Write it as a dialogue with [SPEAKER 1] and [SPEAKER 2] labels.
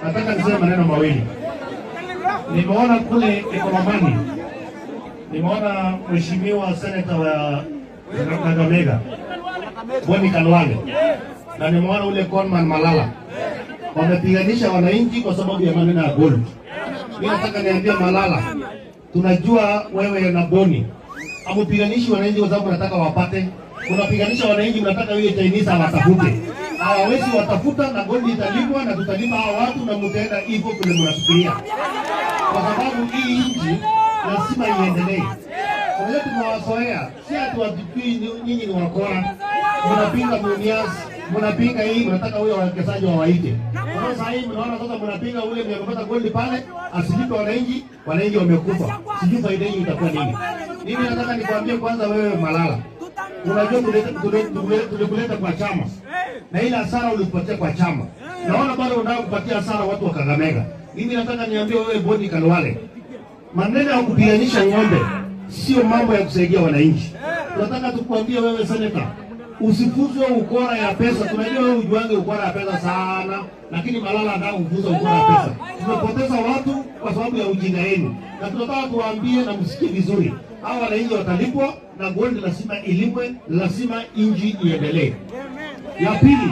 [SPEAKER 1] Nataka niseme maneno mawili. Nimeona kule Ikolomani, nimeona mheshimiwa seneta wa Kakamega Boni Khalwale na nimeona ule Conman Malala wamepiganisha wananchi kwa sababu ya maneno ya gold. Mimi nataka niambie Malala, tunajua wewe na Boni hamupiganishi wananchi kwa sababu nataka wapate. Unapiganisha wananchi, mnataka yule Chinese awatafute. Hawawezi watafuta, na gold italipwa na tutalipa hawa watu, na mtaenda hivyo vile mnafikiria, kwa sababu hii nchi lazima iendelee. Unajua tumewazoea, si ati watujui nyinyi ni wakora, mnapinga Mumias, mnapinga hii, mnataka huyo wawekezaji wawaite. Sasa hii mnaona sasa mnapinga ule mwenye kupata gold pale, asilipe wananchi, wananchi wamekufa. Sijui faida hii itakuwa nini. Mimi nataka nikwambie kwanza, wewe Malala, unajua tulikuleta kwa chama na ile hasara ulipatia kwa chama, naona bado unataka kupatia hasara watu wa Kakamega. Mimi nataka niambie wewe Boni Khalwale, maneno ya kupiganisha ng'ombe sio mambo ya kusaidia wananchi. Tunataka tukuambie wewe seneta, usifuzwe ukora ya pesa. Tunajua wewe ujuange ukora ya pesa sana, lakini Malala anataka kufuza ukora ya pesa. Tumepoteza watu kwa sababu ya ujinga yenu, na tunataka tuwaambie na msikie vizuri, hawa wananchi watalipwa na gold lazima ilipwe, lazima inji iendelee. Ya pili,